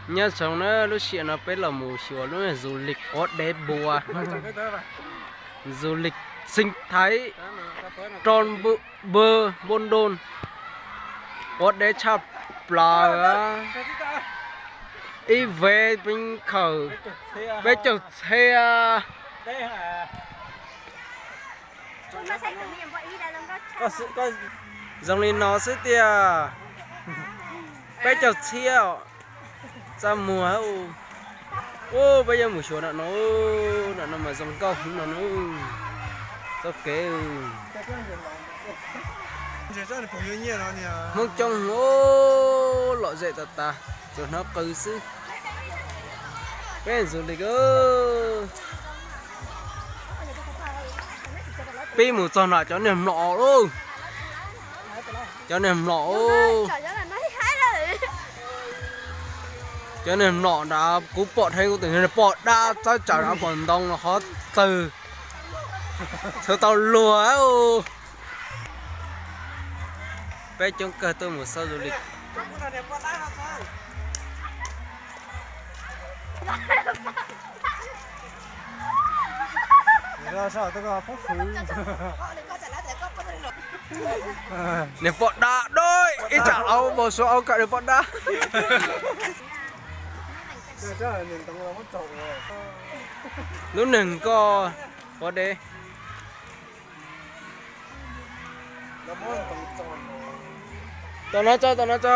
Nyob zoo na, lub sij hawm no peb los mus xyuas lub du lịch Quav Dev Npua, du lịch sinh thái Tròn Bơ, Buôn Đôn, Quav Dev tshaj plaws, ib vev peev khawm peb caug txhiab. Zoo li no xwb tiag, peb caug txhiab, txaj muag. Ub, peb yuav mus xyuas nram no, nram no mas zoo nkauj heev no na, txoj kev Hmoob coob heev, lom zem tas tas, tsuas hnov qw xwb. Peb du lịch, pib mus txog nram cov niag mlom lauj, cov niag mlom. Cov niag mlom nrad kuv pom dheev kuv tseem pom dab, txawb tsawv nrad pom ntoo los qhov twg, sawv tau luag. Peb coob kawg tuaj mus xauj du lịch. Niag poj dab doj ib tsam au npau suav au kawm niag poj dab. Lub neeg nkoj Quav Dev. Tom no tso, tom no tso.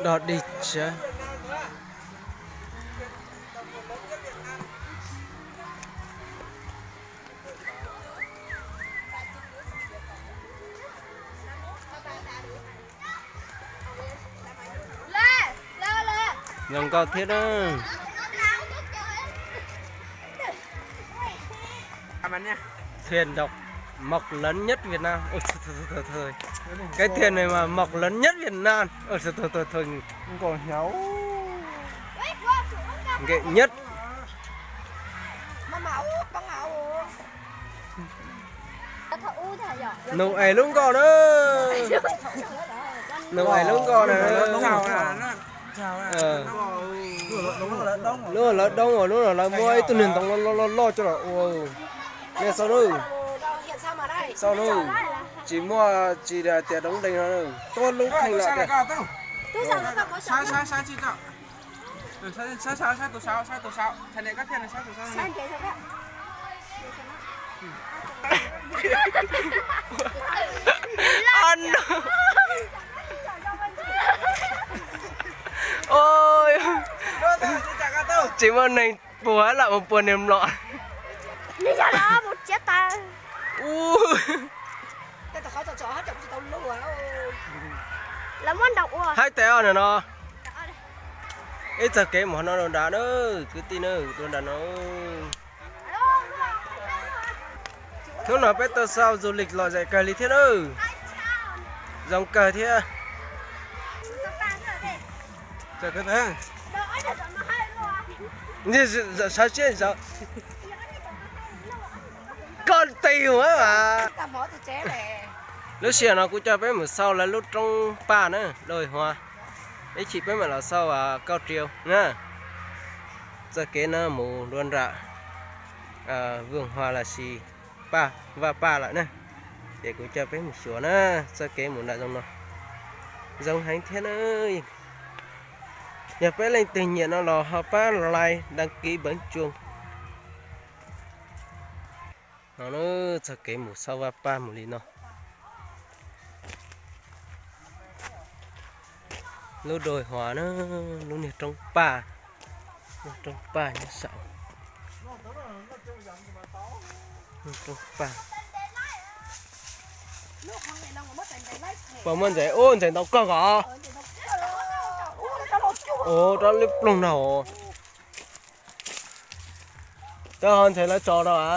Dog dig tshaj. Zoo nkauj thiab na. Thuyền độc mộc lớn nhất Việt Nam. Ôi, thôi, thôi, thôi, thôi, thôi. Cái thuyền này mà mộc lớn nhất Việt Nam. Ôi, thôi, thôi, thôi, thôi. Nko hnyav. Ngệ nhất. Nws es lub nkoj na. Nws es lub nkoj na. Lub lawv doob, lub no lawv muab ib tug niag ntoo loj loj loj coj los ua. Nej xauj nawb, xauj nawb, tsis muaj tsis hais tias doob deeg no, tuab lub kheej lawm tiag. Tsis muaj neeg puag lam mus puag niag mlom. Haib tes os no. Ib txoj kev mus no rau nrad na, kwv tij na, rau nrad no. Hnub no peb tuaj xauj du lịch lom zem kawg li thiab na. Zoo kawg thiab. Sawv siab, koj tig mas. Lub sij hawm no kuv coj peb mus xauj lawv lub roob paj na, đồi hoa. Ib chim peb mam los xauj kauj triu na. Txoj kev no mus dua nram vườn hoa lossis paj, vaj paj lawm na. Ces kuv coj peb mus xyuas na, txoj kev mus nram zoo no zoo heev thiab na. Yog peb leej twg nyiam no los ho pab like, đăng ký bấm chuông. No na, txoj kev mus xauj vaj paj mus li no. Lub đồi hoa na, lub niag roob paj, lub roob paj nyob saum. Lub roob paj. Puas muaj ntses? Ub, ntses ntau kawg os. Ub, rab liab ploog no. Cov ho ntses lawv tso rau a.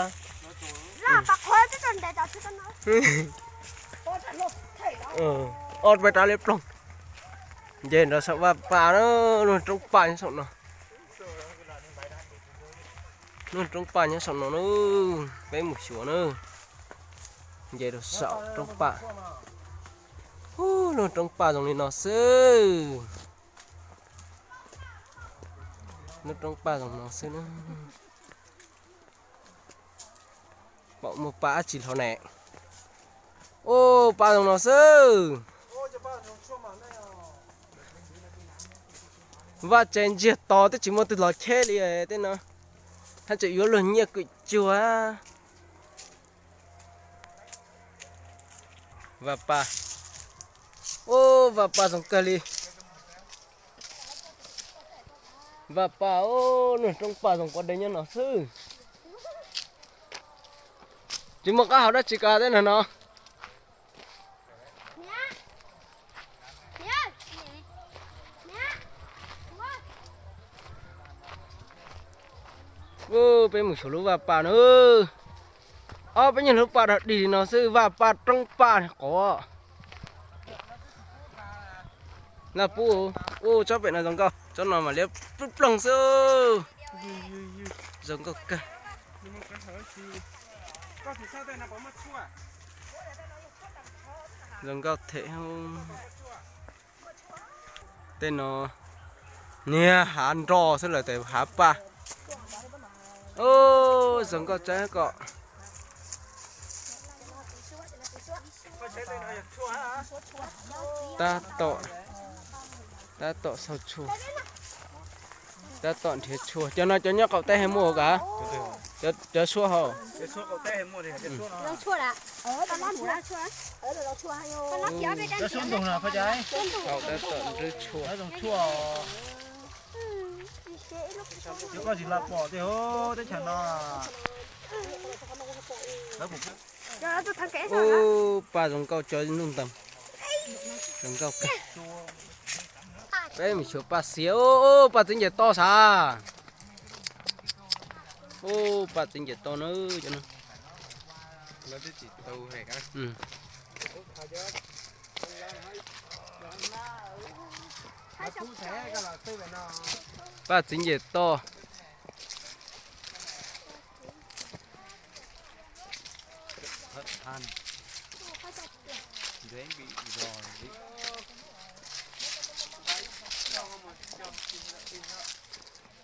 Ob peb rab liab ploog. Nce nrad saum vaj paj na, lub roob paj nyob saum no. Lub roob paj nyob saum no na, peb mus xyuas na. Nce rau saum roob paj. Ub, Lub roob paj zoo li no xwb. Lub roob paj zoo no xwb na. Pom muaj paj dab tsi hlo ne. Ub, paj zoo no xwb. Vaj tse ntsiag to twb tsis muaj twg los cheb li tej no. Haj tseem yuav luag nyiaj kwm cuag. Vaj paj. Ub, vaj paj zoo kawg li. Vaj paj, ub, lub roob paj zoo quav dev nyob no xwb. Tsis muaj qab hau dab tsi kav tej no no. Ub, peb mus xyuas lub vaj paj no. Ob peb nyuag lub paj dog dig li no xwb, vaj paj roob paj qov. Laj pub, ub, tsob pem no zoo nkauj, tsob no mas liab ploog ploog xwb. Zoo nkauj kawg. Zoo nkauj thiab. Tej no niag hav nroj xwb lawm tes hav paj. Ub, zoo nkauj tseeb kom. Tab tom, tab tom xaug tshuaj. Tab tom nrhiav tshuaj. Cov no cov nyob qaum teb haj muaj kav? Cov suab hauv. Qaum tab tom nrhiav tshuaj. Ub, paj zoo nkauj cov ntuj ntees. Zoo nkauj kawg. Peb mus xyuas paj xiav, ub, paj txiv nces toj sav. Ub, paj txiv nces toj na cov no. Paj txiv nces toj.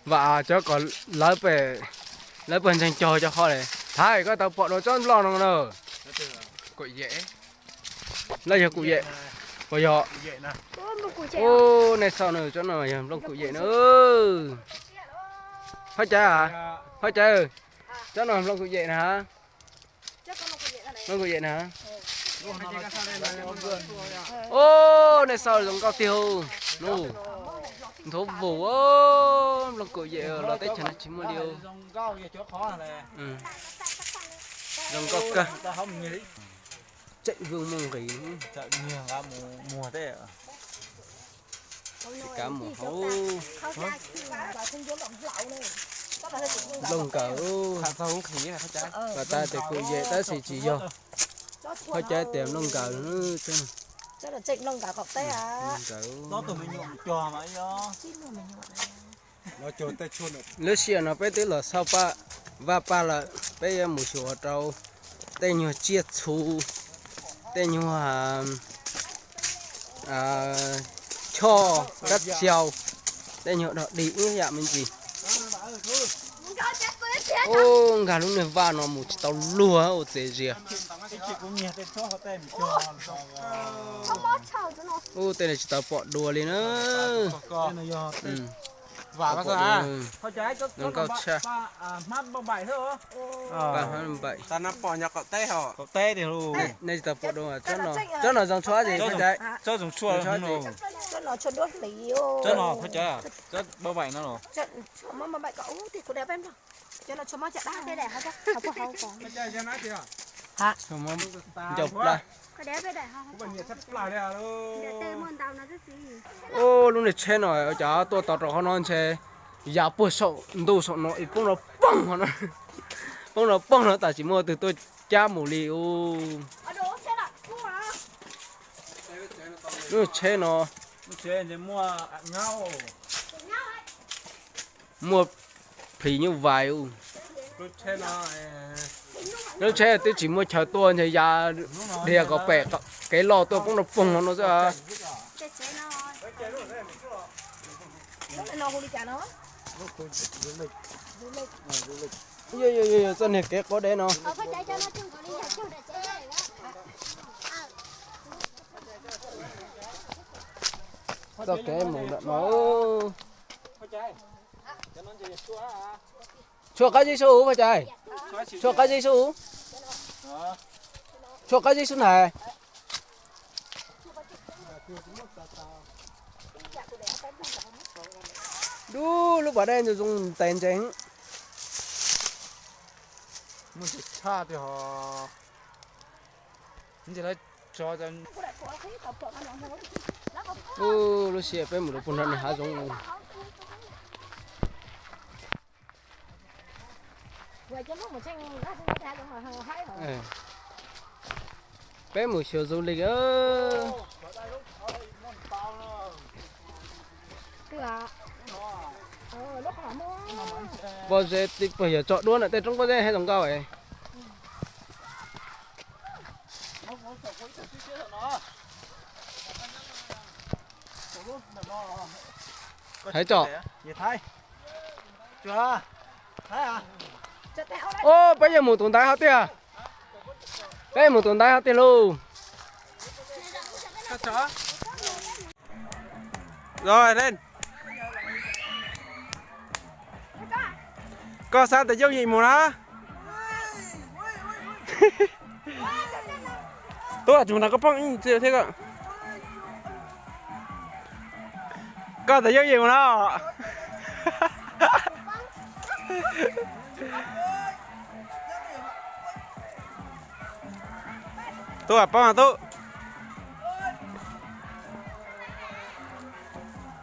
Vam cov kom lawv pem, lawv pem ntseeg cog cov qhov li. Thaij koj tau pom dua tsob nplooj no na. Lawv yog kuj yem, puas yog? Ub, nej xauj na, tsob no yog nplooj kuj yem na. Phab Caiv, Phab Caiv, tsob no nplooj kuj yem na. Nplooj kuj yem na. Ub, nej xauj zoo nkauj tiag. Nthuav vus, nplooj kuj yem los teb chaws no tsis muaj li. Zoo nkauj kawg. Tseem vwj muaj nqis. Tsis kav mus hauv. Nplooj nkaws. Pas tas tias kuj yem tab sis tsis yog. Phab Caiv tias nplooj nkaws. Nplooj nkaws. Lub sij hawm no peb twb los xauj paj, vaj paj lawm, peb yuav mus xyuas rau tej nyuag tsiaj txhu, tej nyuag choj kab xyaus, tej nyuag dog dig ib yam me ntsis. Ub, nkag lub niag vaj no mus tsis tau luag ua txev zias. Ub, tej no tsis tau pom dua li na. Zoo nkauj tshaj. Paj hmab npaim. Nej tsis tau pom dua, tsob no zoo tshuaj li. Ncauj plab. Ub, lub niag tsheb no cas tuaj tau rau qhov no ntshe ya puag saum ntuj saum no es poob no poog no, poob no poog no tas tsis muaj twg tuaj cab mus li ub. Lub tsheb no muaj phim nyuj vais ub. Lub tsheb twb tsis muaj chaw tuaj ntshe ya dhia kom pem kev los tuaj poob rau poog no xwb. Yog, yog, yog, txoj niag kev quav dev no. Txoj kev mus ntawm no. Tshuaj qab zib sub ub Phaj Cai. Tshuaj qab zib sub ub. Tshuaj qab zib sub ntag. Dub, lub pas dej ntxoov ntxoov tes ntsees. Muaj ntsis tshaj tiag ho. Ub, lub sij hawm peb mus rau puag nram niag hav zoov. Peb mus xyuas du lịch. Pob zeb, puas yog tso duab ntawm tej roob pob zeb hais zoo nkauj. Hais tso. Ub, peb yuav mus tus ntaiv hov tiag. Peb mus tus ntaiv hov tiag lauj. Koj xav tias yooj yim mus na? Tub, tus no koj phooj ywg thiab koj. Koj tias yooj yim mus na. Tub, poob tub.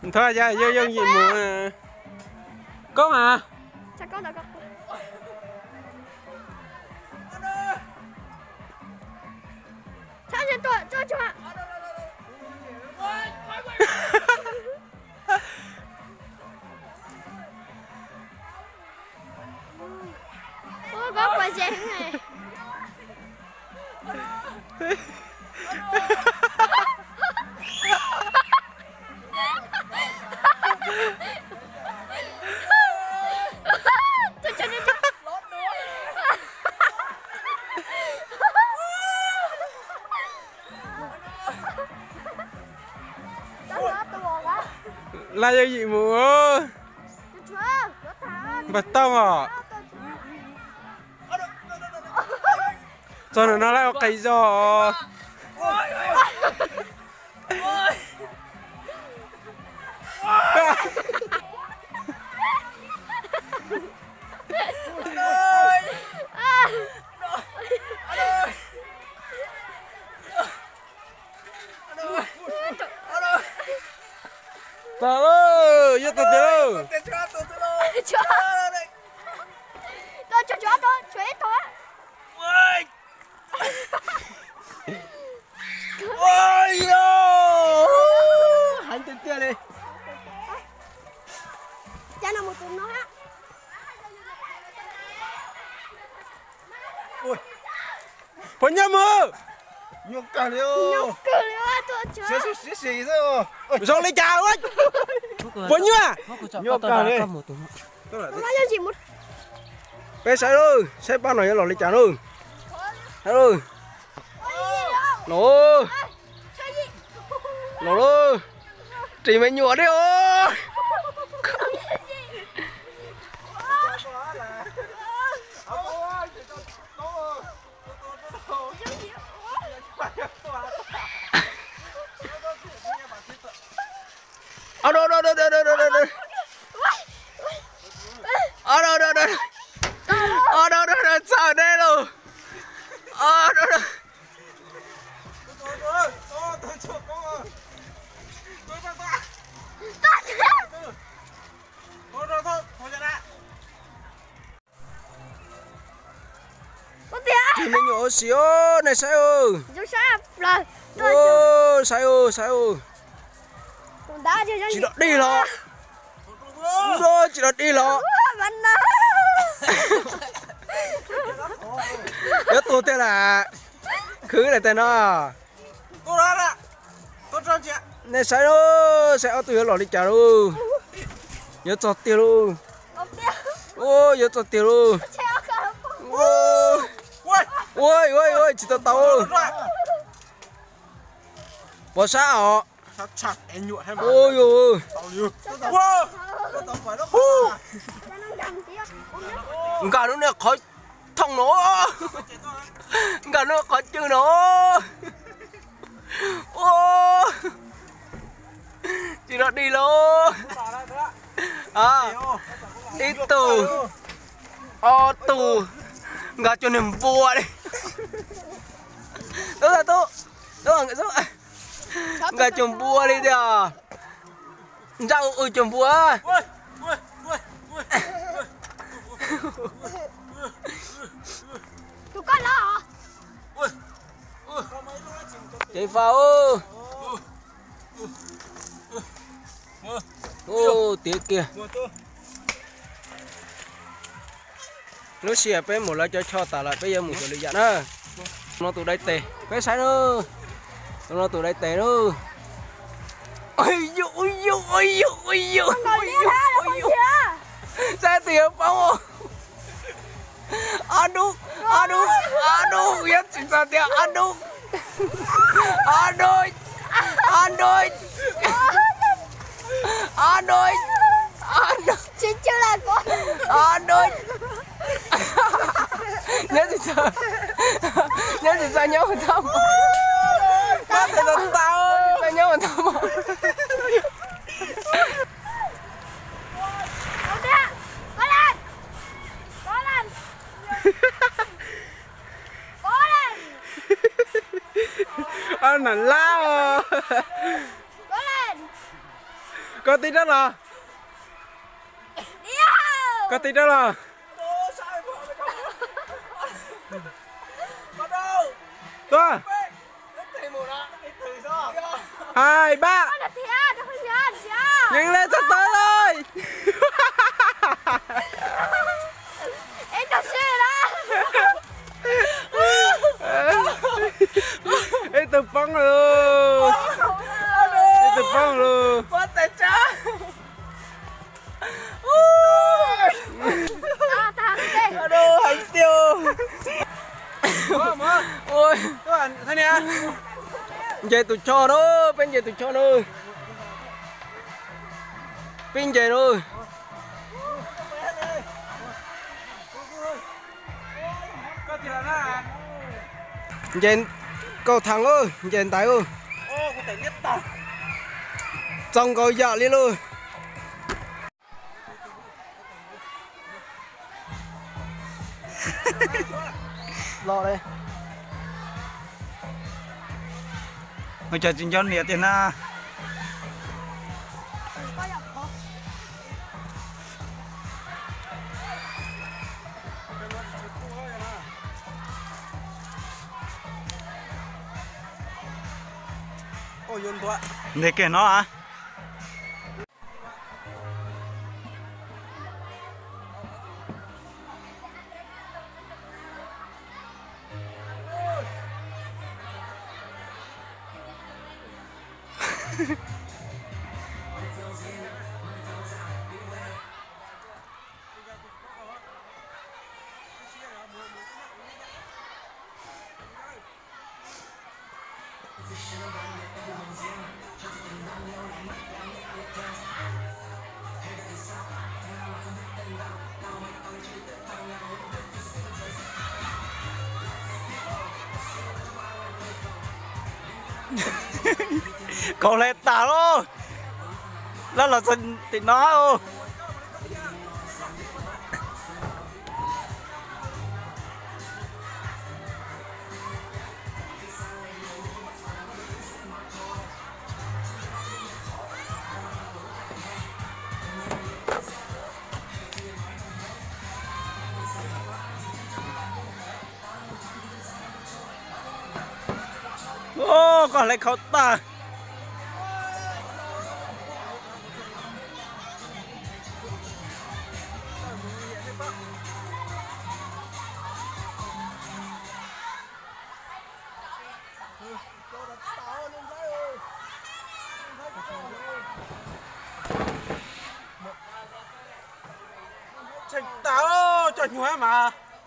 Thov yog yooj yim mus. Koob mas. Ua koj quav zeeg. Laj yooj yim mus. Npawg Tooj os. Txog ntawm no lawm ua qis zog. Tag lawm, yuav tag tiag lawm. Heev tiag tiag li. Puas nyuaj mus? Zoo li cas? Puas nyuaj? Peb saib lauj, saib pab no yuav los li cas lauj. Saib lauj. No, los lauj. Ris me nyuam li os. Txawm deb lauj. Ris me nyuam ua si os, nej saib os. Saib os, saib os. Tsis dog dig los. Tsis dog dig los. Yuav tuag tiag lawm. Khwv lawm tiag no. Nej saib lauj, saib ob tug yuav los li cas lauj. Yuav txog tiag lauj. Ua, yuav txog tiag lauj. Ua, ua, ua, tsis tau tau. Puas sab os. Ua, ua, ua. Nkag lub niag qhov thooj no. Nkag lub qhov cub no. Ua, tsis rov dig lauj. Ib tug, ob tug, nkag cuag niag npua li. Tub, tub, nkag cuag npua li tiag. Ntsaj u cuag npua. Ceev faj. Tiav kiag. Lub sij hawm peb mus lawv cov choj tas lawm peb yuav mus xyuas lwm yam na. Tus no tus dai tes, peb saib na. Tus no tus dai tes na. Ua yuj, ua yuj, ua yuj, ua yuj. Saib tus yuav poob. Ob dub, ob dub, ob dub, kuv yuav tsis txog tias ob dub. Ob dub, ob dub, ob dub, ob dub. Nyob tsis txog, nyob tsis txog nyob mus tau. Nyob mus tau. Nam lab os. Koj tig rov los. Koj tig rov los. Tuaj. Hai ba. Yeej le txog tau lawm. Ib tug poob lawm. Ib tug poob lawm. Hais tiag. Nce tus choj na, peb nce tus choj na. Peb nce na. Nce kaum thaj, nce ntaiv. Txaus nkaus yam li lauj. Los li. Ua cas tsis nco niam tiag na. Nte kiag no a. Kaus hle tas lauj. Lawv los txog tim no. Koj hle khau tag.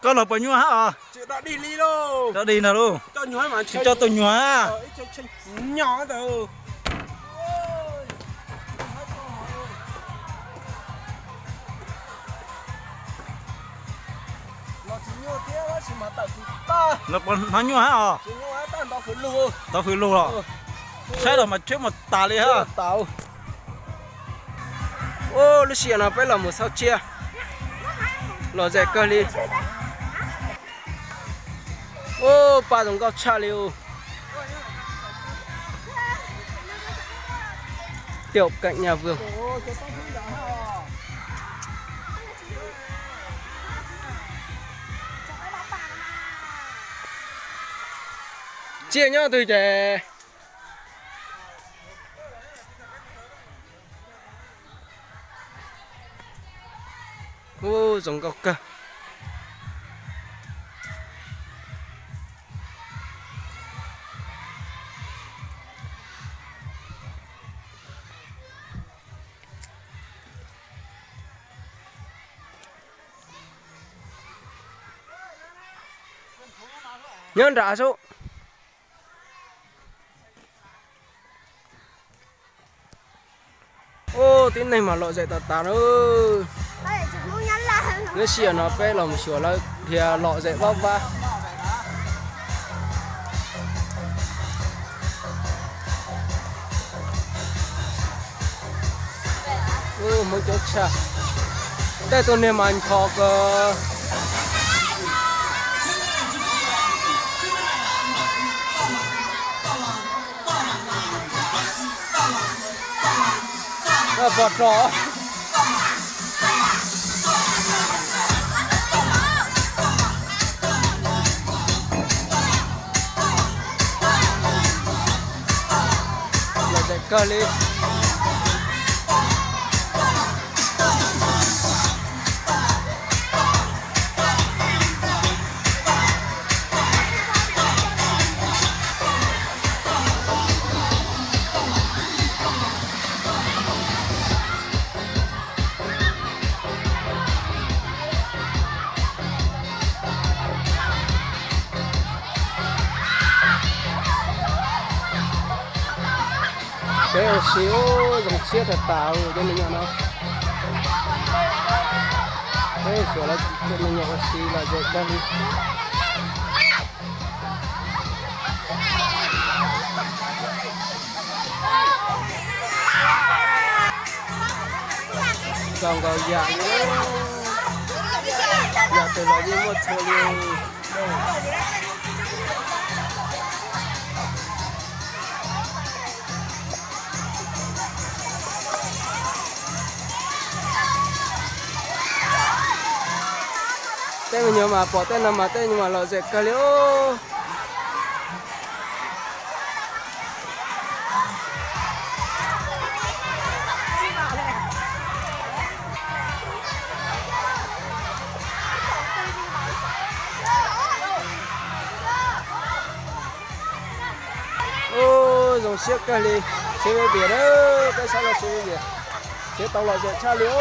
Koj los puas nyuaj hab os? Dog dig ntag lauj. Tsis coj tuaj nyuag hab. Los puas hnov nyuaj hab os? Ntov fws lug los. Saib los mas tshiab mus tas li hab. Lub sij hawm no peb los mus xauj tsiaj, lom zem kawg li. Ub, paj zoo nkauj tshaj li. Tiaum keem nyaj vwg. Tsiaj nyob twg ces. Ub, zoo nkauj kawg. Nyob nram sub. Ub, tib neeg mas lom zem tas tas lawm. Lub sij hawm no peb los mus xyuas lawv dhia lom zem vab vab. Ub, Hmoob coob tshaj. Tej tug niag mas nchos kawg. Pog rog. Lom zem kawg li. Peb ua si, ub, zoo siab tas tas cov me nyuam no. Peb xyuas lawv cov me nyuam ua si lom zem kawg li. Txaus nkaus yam li, yam twg los yeej muaj txhua li. Tej me nyuam mas pom tej no mas tej nyuam mas lom zem kawg li os. Ub, zoo siab kawg li. Tsev Vaj Vias na, peb sab laj Tsev Vaj Vias, tsev tau lom zem tshaj li os.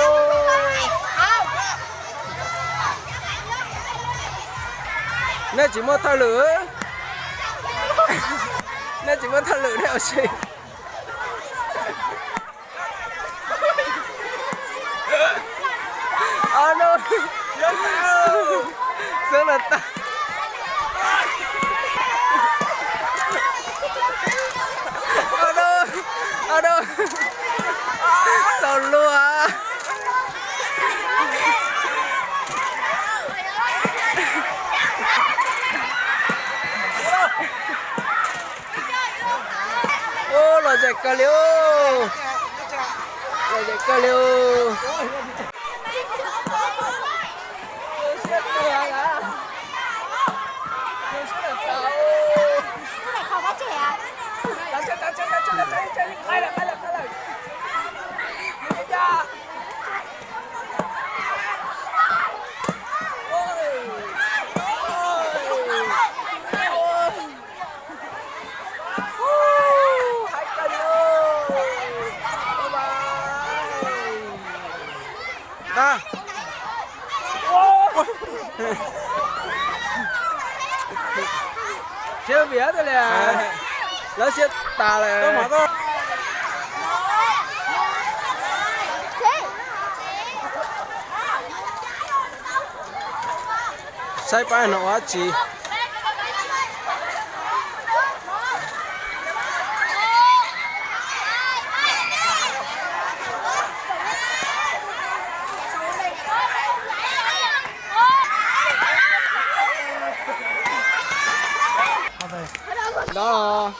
Nej tsis muaj thawj lwm, nej tsis muaj thawj lwm nej ua si. Xeeb na tag. Txaus luag. Ub, lom zem kawg li os. Lom zem kawg li os. Ub, hais kawg li os. Siab vias tas li, lawv siab tas lawm. Saib pab no ua dab tsi. Ntawd,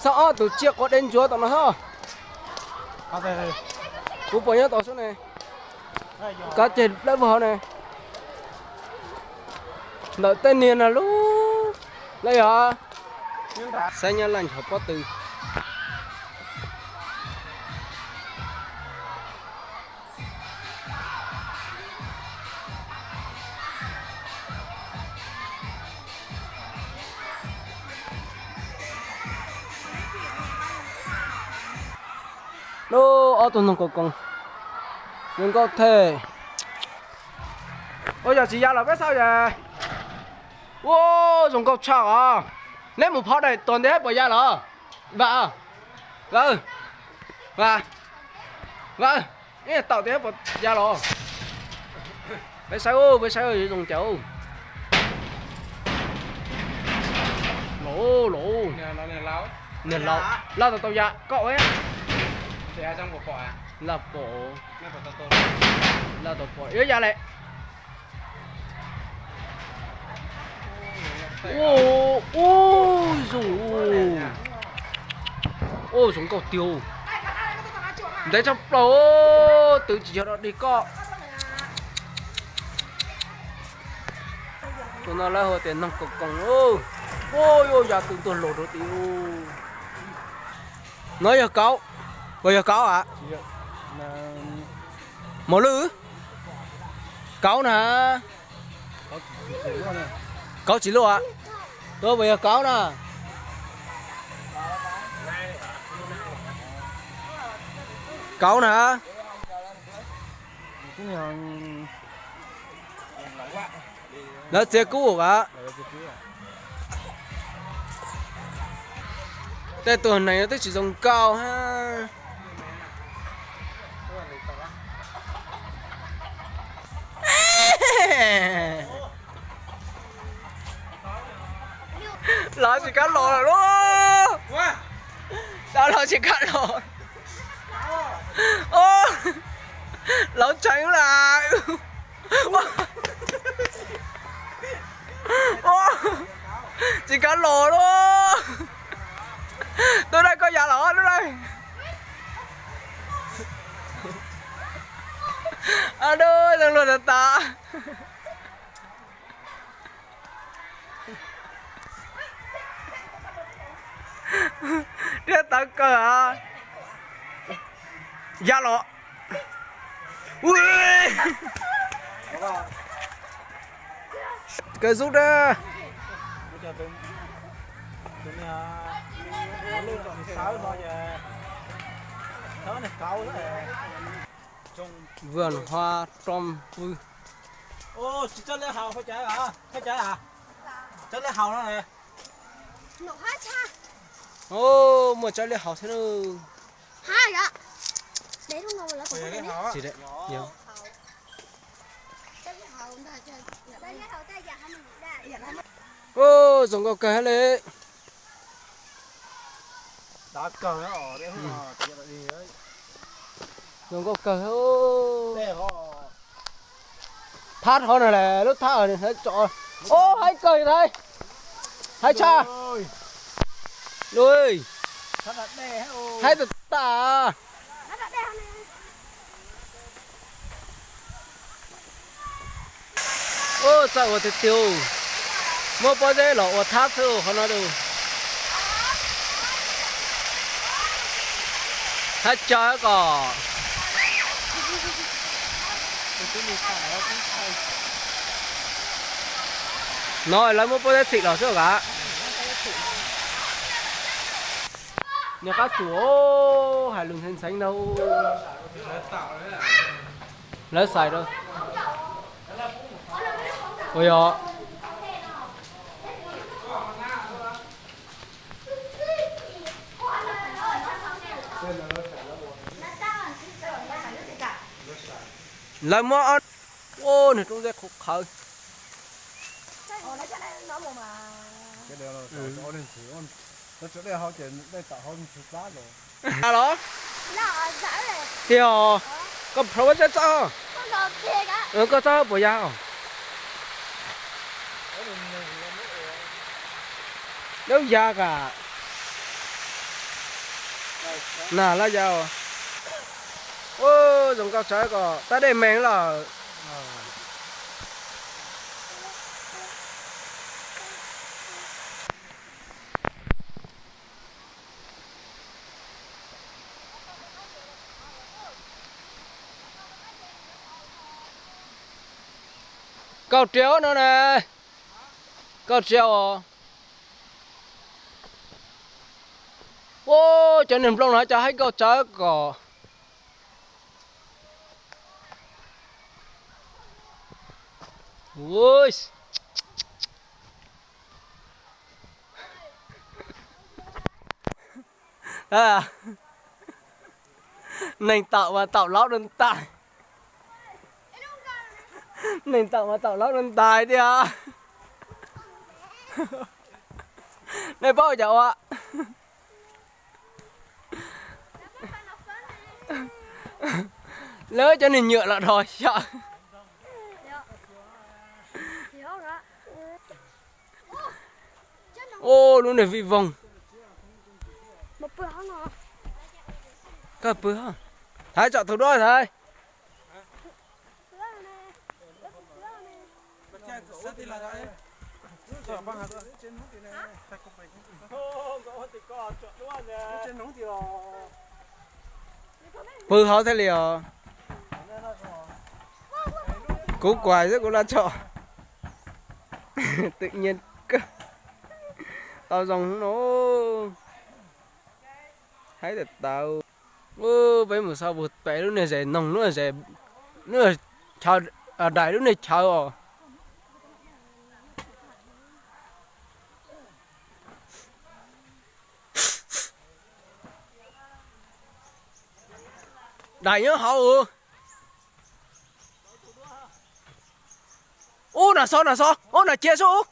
xab ob tus tsiaj quav dej ntsuab tom no xwb. Kuv puas nyob tau xwb ne. Kab ceg dawb vog ne. Ntawm tej niag no lub, lawv yog saib nyob laj nchov pob tw. Lub ob tug noog kaus koos zoo nkauj thiab. Ua yog tsis ya los peb xauj yog. Ua zoo nkauj tshaj os. Neb mus phov daim tuag ntej puas ya los? Va, va, va, ib tawm tias puas ya los? Peb saib, peb saib zoo cas. Los, los, niag laus, laj tau tau ya koj ua. Laj pom, laj tau pom yuav ya lawm. Ua, ua, zoo, ua zoo nkauj tiag. Ntev tshaj plaws, twv tsis yog dog dig koj. Tus no lawv hu tias noog kaus koos. Ua, yuav ya tus tuag los rau tim. No yog kauv, puas yog kauv a? Mos lwj, kauv na. Kauv tsis luaj. Tuaj puas yog kauv na? Kauv na. Lawv txiav kub a. Tej tus neeg no twb tsis zoo nkauj hab. Lawv tsis kam los lawm lauj. Lawv tsis kam los. Lawv tseev lawm. Tsis kam los lauj. Tub Daj, koj ya los Tub Daj. A, dub luag tas tas. Diab tawv kawg a. Ya los. Kawg xub dab. Vườn hoa trôm vư. Tsis tso li haus, tso li haus no. Muaj tso li haus thiab. Zoo nkauj kawg li. Zoo nkauj kawg. Thab hov no lawm, lub thab tso. Ob, haib kawg, haib tshaj. Haib tas tas. Ub, txawj ua tiag tiag. Muab pob zeb los ua thab xwb qhov no. Thab cog kom. No lawv muab pob zeb txhim los xwb os. Niag qab tsuas, hais lus ntxhee ntxhee ntag. Lawv xais rau. Ua yog. Lawv muab ob, ua nws roob zeb qhuav qhawv. Los tiag, koj phaub zeb txawb, koj txawb puas yog? Dawb ya kam. Nag laj ya. Ua zoo nkauj tsawv kom tab dej meeg lawm. Kauj riau no na. Kauj riau os. Ua cov niag nplooj no cov haib nkauj tsawv kom. Neeg taum mas taum laub rau ntais. Neeg taum mas taum laub rau ntais tiag. Nej paub cas ua? Lawv cov niag nyuam los dhos xyaw. Ua lub niag vij voog. Koj pw, Thaiv tsom tus duab Thaiv. Pw hauv thiaj li os. Kuv kuav xwb kuv laj tso. Twm nyiag kawg. Tau zoo no. Haib tawm tau. Peb mus xauj puag pem lub niag zes noog, lub chaw, daim lub niag chaw os. Daim nyob hauv. Ub, nas xov, nas xov, ub, nas cia sub,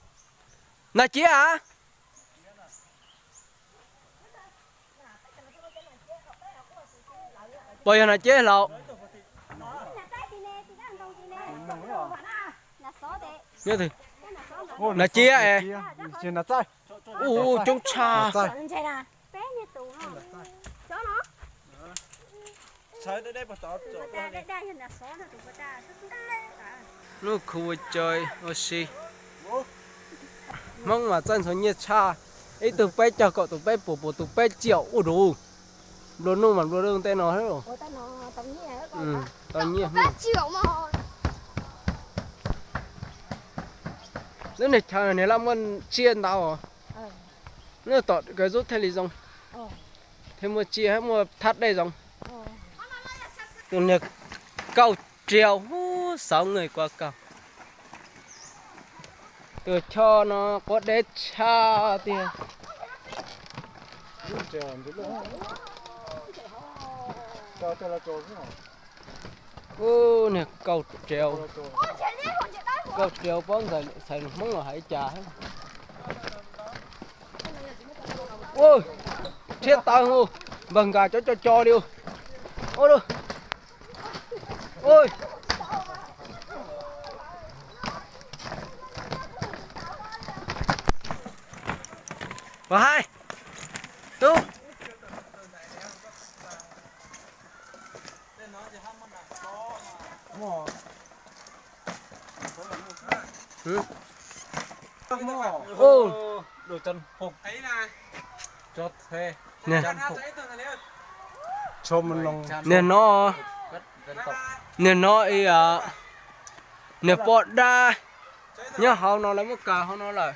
nas cia. Puas yog nas cia laus? Nas cia es. Ub, coob tshaj. Lub khu ua cai ua si. Hmoob mas txawj ntxhua nyiaj tshaj. Ib tug peb caug, kaum tus peb puas, puas tus peb tsiaum ua dua. Nplua nuj mas nplua nuj tej no. Tau nyiaj. Lub niag chaw niag laj muaj tsiaj ntau. Lub tom kawg zub thiaj li zoo, thiaj muaj tsiaj muaj thaj dej zoo. Tus niag kauj riau hub xauv nqaij kua kaug. Tus choj no quav deb tshaj tiag. Ub, niag kauj riau, kauj riau pob ntxawg xaiv hmoob los hais cas. Ua, rhiab tawv hu, npawg Nkaj cov co co li. Ua, ua. Ua haib tub. Niag no, niag no, niag poj dab nyob hauv no lawv muab kaw hauv no lawm.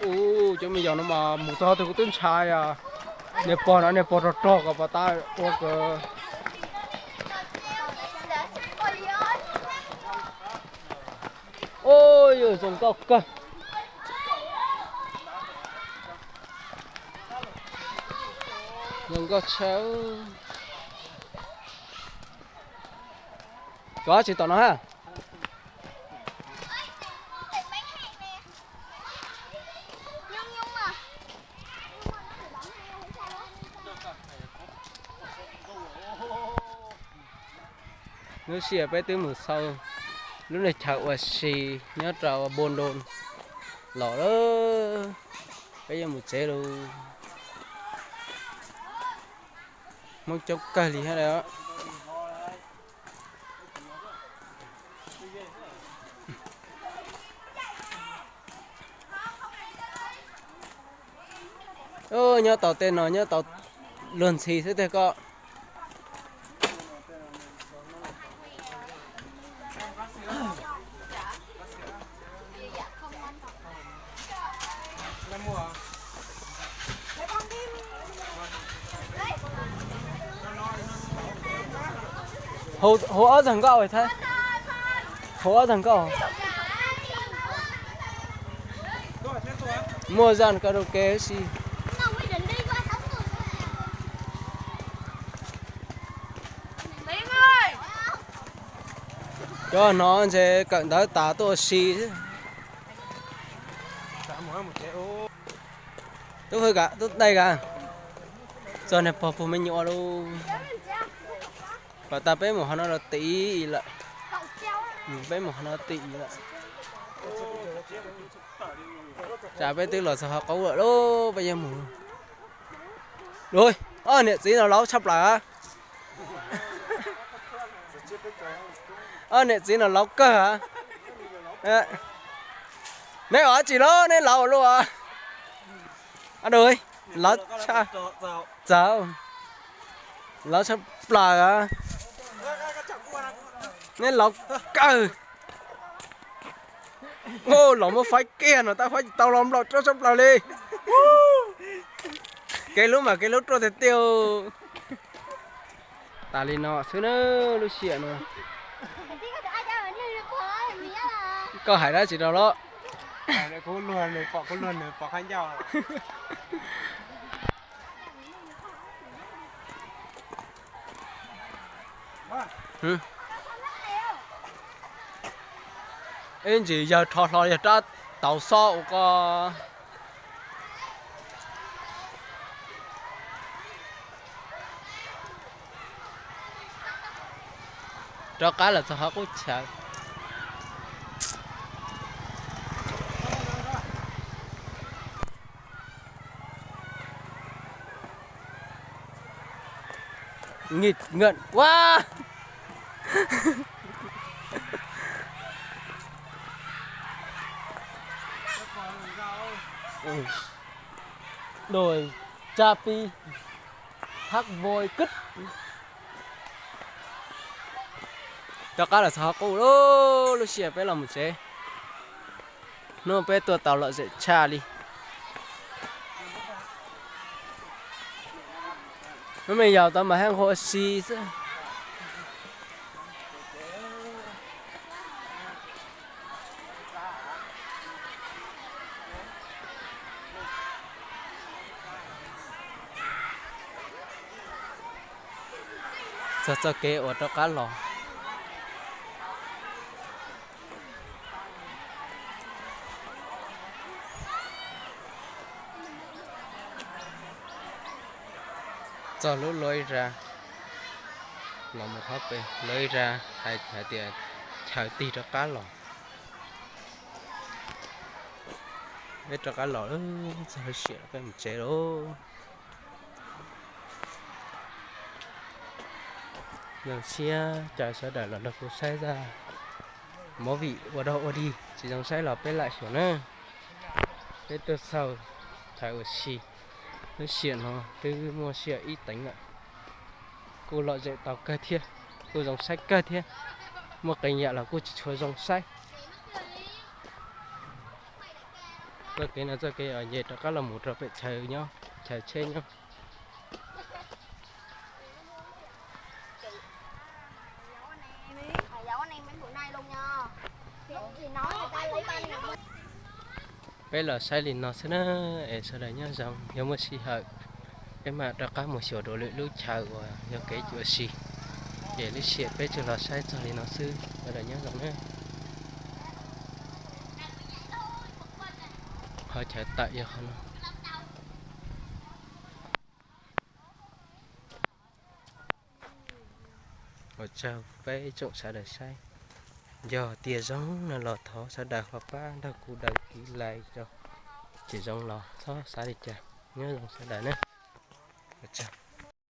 Ua, cov me nyuam no mas mus txog twg kuv twb ntshai os. Niag pog no niag pog rog rog ko pas tab ua kawg. Ua yus zoo nkauj kawg. Zoo nkauj tshaj. Kov tsis tom no ha. Lub sij hawm peb twb mus xaus lub niag chaw ua si nyob rau Npoo Ntoo los lawm, peb yuav mus tsev lauj. Hmoob coob kawg li thiab. Nyob tau tej no nyob tau luag ntxhi xwb tiag koj. Hauv ob tag nkauj, hauv ob tag nkauj. Muaj zaj karaoke si. Cov no ntshe kawm ntawv tas tuaj ua si xwb. Tub hwj kam tub dai kam. Txog niag pog puag me nyuam lauj. Kom tas peb mus qhov no rau tim lawm. Peb mus qhov no tim lawm. Tsam peb twb los txog qhov qub lawm lauj, peb yuav mus. Ob niam txiv no laus tshaj plaws. Ob niam txiv no laus kawg. Neb ua dab tsi los neb laus luaj? Laus tshaj, txawv, laus tshaj plaws. Neb laus kawg. Los muab faib kiag no tab faib tsis tau los nplaum rau tshaj plaws li. Kev hlub mas kev hlub ruaj tiag tiag. Tas li no xwb na, lub sij hawm no. Koj hais dab tsi rau los? Ib ntsis yawg rho hlo yawg rab taus xob ua ko. Rov qab los txog qhov qub chaw. Nghịch ngợm quá. Đồi Chapi, thác voi cứt. Rov qab los txog qhov qub lawm, lub sij hawm peb los mus tsev. Hnub peb tuaj tau lom zem tshaj li. Lub me yaus tau mas haj nqua si xwb. Txog txoj kev uas rov qab los. Txog lub loj ib ra, los mus qhov pem loj ib ra, hais hais tias chaw tig rov qab los. Peb rov qab los, txog lub sij hawm peb mus tsev lauj. Zoo siab caw sawv daws los nrog kuv saib zaj movie ua dog ua dig tsis zoo saib los peb lam xyuas na. Peb tuaj xauj chaw ua si, lub sij hawm no twb muaj sij hawm ib teev lawm. Kuj lom zem tau kawg thiab, kuj zoo saib kawg thiab. Muaj qee yam los kuj tsis tshua zoo saib. Txoj kev no txoj kev uas nce rov qab los mus rau pem chaw nyob, chaw tsheb nyob. Peb los saib li no xwb na, es sawv daws nyob zoo, yog muaj sij hawm peb mam rov qab mus xyuas dua lwm lub chaw uas yog kev ua si. Ces lub sij hawm peb tsuas los saib txog li no xwb, sawv daws nyob zoo na. Qhov chaw tawm yog qhov no. Ua tsaug peb tsoom sawv daws saib. Yog tias zoo no los thov sawv daws ho pab nrog kuv đăng ký like rau, tsis zoo los txhob xav li cas. Nyob zoo sawv daws na. Ua tsaug.